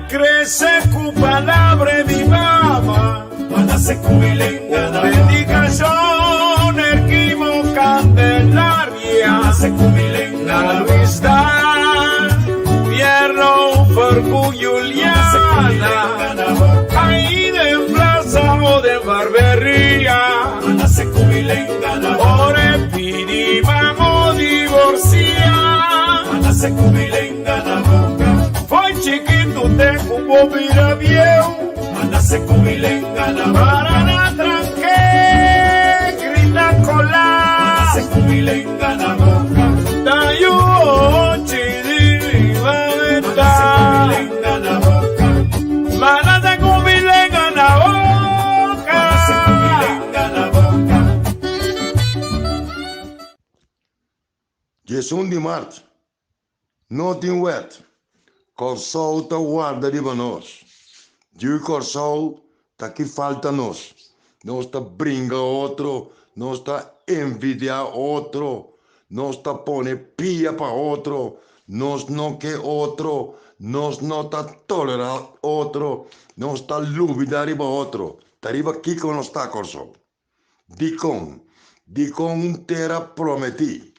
Crece cu palabra di mama. Bendicacion erquimo Candelaria. Na amistad Fierro for cu Juliana. Ahí den plaza o den barberia. Ora e pidi mamo divorcia. Foi chikitu te ku bo bira bieu. Para na tranke grita kola. Ta yu ochi di riba meta. Manase ku mi lenga na boka. Djesun di mart No tin wet. Kòrsou ta warda riba nos. Djui Kòrsou ta ki falta nos. Nos ta bringa otro, nos ta envidiá otro, nos ta pone pia pa otro, nos no ke otro, nos no ta tolerá otro, nos ta lubidá riba otro. Ta riba kiko nos ta Kòrsou? Dikon? Dikon un tera prometí,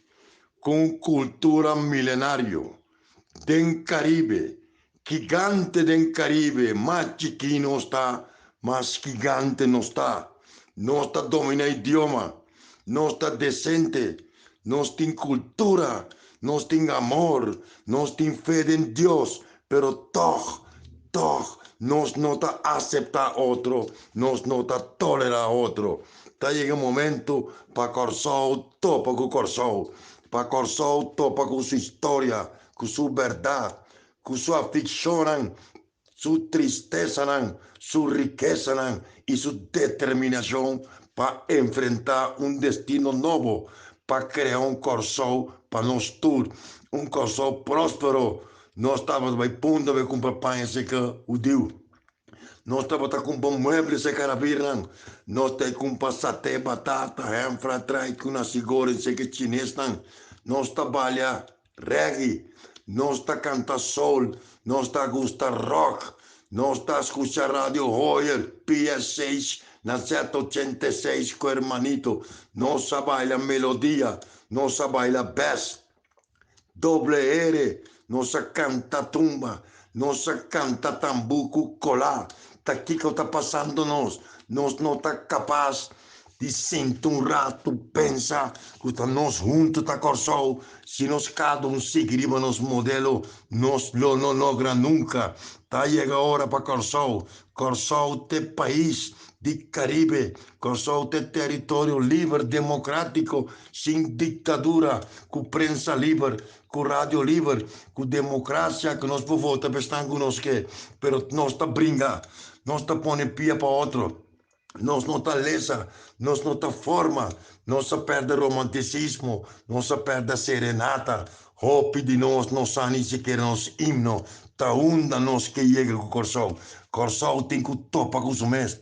ku un kultura milenario, den Karibe, gigante den Karibe, mas chikí nos ta, mas gigante nos ta. Nos ta dominá idioma, nos ta desente, nos tin kultura, nos tin amor, nos tin fe den Dios, Pero tòg, tòg, nos no ta aseptá otro, nos no ta tolerá otro. Ta yega momentu pa Kòrsou topa ku Kòrsou, pa Kòrsou topa ku su historia, ku su bèrdat, ku su afikshonnan, su tristesanan, su rikesanan i su determinashon pa enfrentá un destino nobo, pa krea un Kòrsou pa nos tur, un Kòrsou próspero. Nos tabata bai punta bai kumpra paña serka hudiu. Nos tabata kumpra mueble serka arabirnan. Nos ta kumpra sate, batata, ham, fried rice ku nasi goreng serka chinesnan. Nos ta balia reggae. Nos ta kanta soul. Nos ta gusta rock. Nos ta skucha Radio Hoyer, PSH na Z86 ku hermanito. Nos a baila melodia. Nos a baila best. Doble R, nos a canta tumba, nos a canta tambú cu colá. Ta kico ta pasando nos? Nos no ta capaz di sinta un rato pensa cu ta nos hunto ta Corsou. Si nos cada un sigui riba nos modelo, nos lo no logra nunca. Ta yega ora pa Corsou. Corsou t'e pais di Caribe. Corsou t'e territorio liber, democratico, Sin diktadura, ku prensa liber, ku radio liber, ku demokrasia ku nos por vota pa esnan ku nos ke. Pero nos ta bringa, nos ta pone pia pa otro, nos no ta lesa, nos no ta forma, nos a pèrdè romantisismo, nos a pèrdè serenata. Hopi di nos no sa ni sikiera nos himno. Ta unda nos ke yega ku Kòrsou? Kòrsou tin ku topa ku su mes.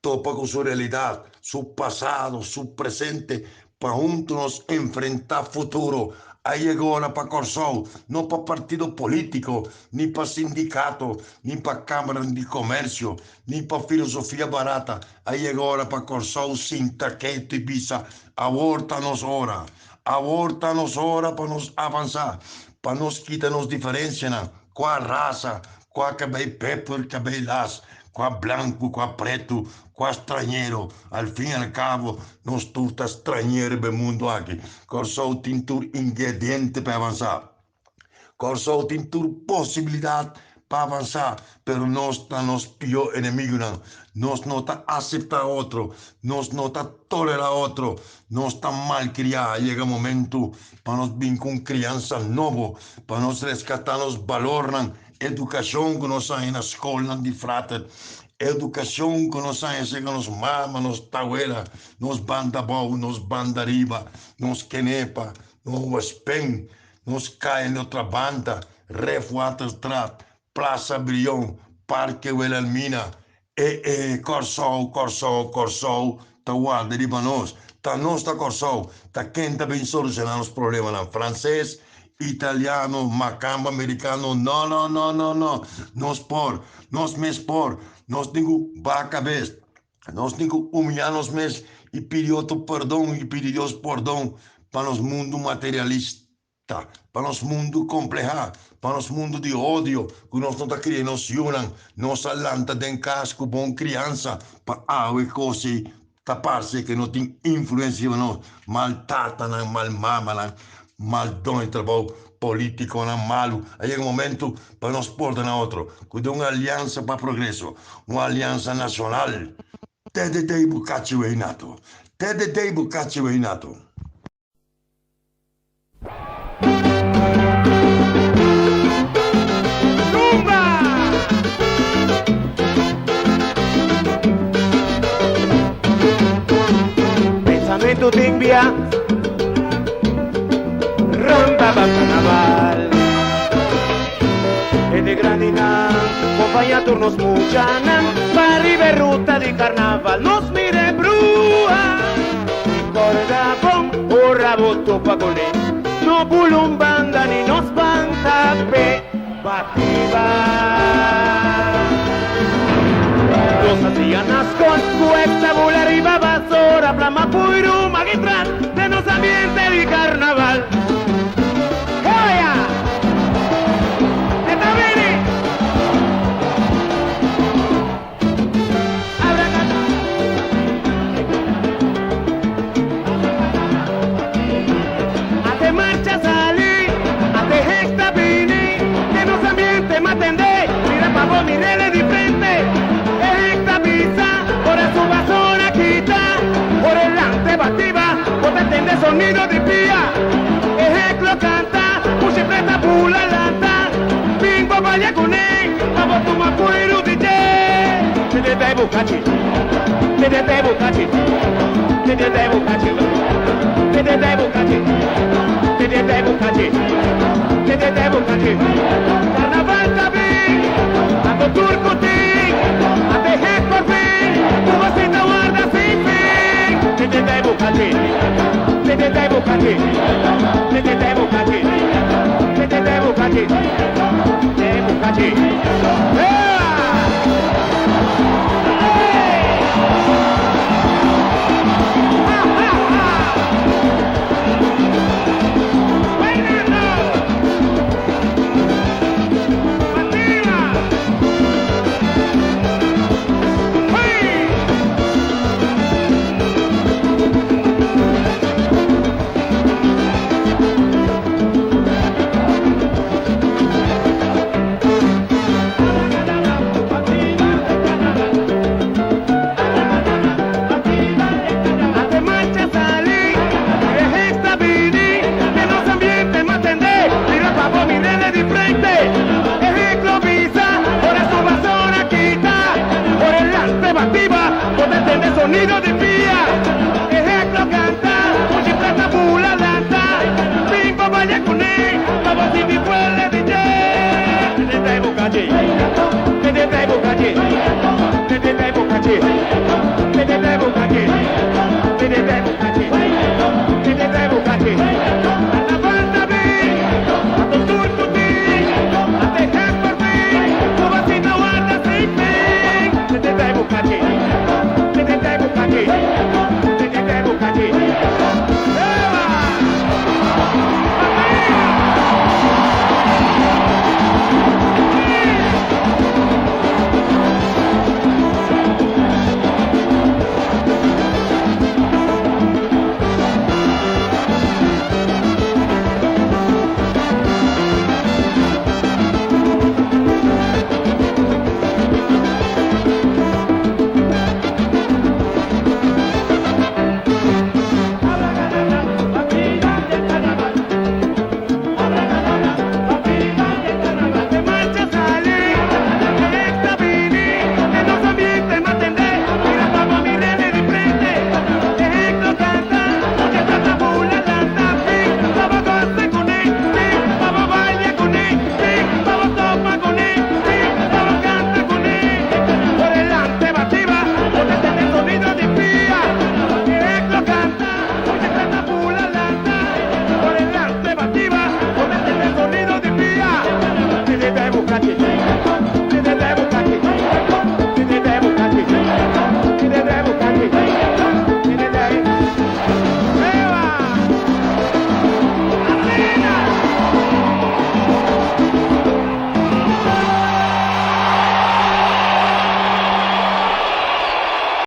Topa ku su realidat, su pasado, su presente, pa huntu nos enfrentá futuro. A yega ora pa Kòrsou, no pa partido polítiko, ni pa sindikato, ni pa Kámara di Komèrsio, ni pa filosofia barata. A yega ora pa Kòrsou sinta ketu i bisa, Awor ta nos ora. Awor ta nos ora pa nos avansá, pa nos kita nos diferensianan, kua rasa, kua kabei pepper, kabei las, kua blanku, kua pretu, kua strañero. Al fin i al kabo, nos tur ta strañero riba e mundu aki. Kòrsou tin tur ingrediente pa e avansá. Kòrsou tin tur posibilidat pa avansá, pero nos ta nos pió enemigunan. Nos no ta aseptá otro, nos no ta tolerá otro, nos ta malkriá. A yega momentu pa nos bin ku un kriansa nobo, pa nos reskatá nos balornan, edukashon ku nos haña na skolnan di frater, edukashon ku nos haña serka nos mama, nos tawela, nos banda abou, nos banda ariba, nos kenepa, nos wespen, nos kaya di otra banda, Ref Waterstraat, Plaza Brion, Parke Wilhelmina, E e Kòrsou, Kòrsou, Kòrsou ta warda riba nos. Ta nos ta Kòrsou, ta ken ta bin solushoná nos problemanan? Franses? Italiano, makamba, merikano, no no no no no, nos por, nos mes por, nos tin ku baha kabes, nos tin ku humillá nos mes i pidi otro perdon i pidi Dios pordon pa nos mundu materialista, pa nos mundu komplehá, pa nos mundu di odio ku nos no ta kria nos yunan, nos a lanta den kas ku bon kriansa pa awe kos ei Ta parse ke no tin influensia riba nos, mal tatanan, mal mamanan, mal doño di trabou, politikonan malu. A yega momentu pa nos porta na otro, ku den un aliansa pa progreso, un aliansa nashonal. Te de dei bo kachi wei nato, te de dei bo kachi wei nato. Pensamentu tin bia Rumba pa carnaval Hende grandinan Compaña tur nos muchanan Pa riba e ruta di carnaval Nos mira e bruha Corda bon ora bo topa kuné No bula un banda ni no spanta p'e batiba Nos hacía nascon ku esta bula riba basora Plama puiru magistral den nos ambiente di carnaval Hoya! E ta bini! Ate marcha sali, ate gesta bini, den nos ambiente m'atendé, mira pa bo mirele di frente, e gesta bisa, ora su basora kita, ora e lante batiba, bo ta tende sonido di pia, e heklo canta, pushi preta bula lanta, bin bo balia kuné, pa bo tuma puiru di dje. Tete dai bukachi, tete dai bukachi, tete dai bukachi, tete dai bukachi, tete dai bukachi, tete dai bukachi. Carnaval ta bin, anto tur ku tin, ate hek por fin, ku bo sinta warda sin fin. Tete dai bukachi, tete dai bukachi, tete dai bukachi, tete dai bukachi, dai bukachi. Yeah! Ate marcha sali, e gesta bini, den nos ambiente m'atendé, mira pa bo mirele di frente, e heklo bisa, ora su basora kita, ora e lante batiba, bo ta tende sonido di pia, e heklo canta, muchi preta bula lanta, bin bo balia kuné, pa bo sinti fuele di dje. Tete ta e bukachi.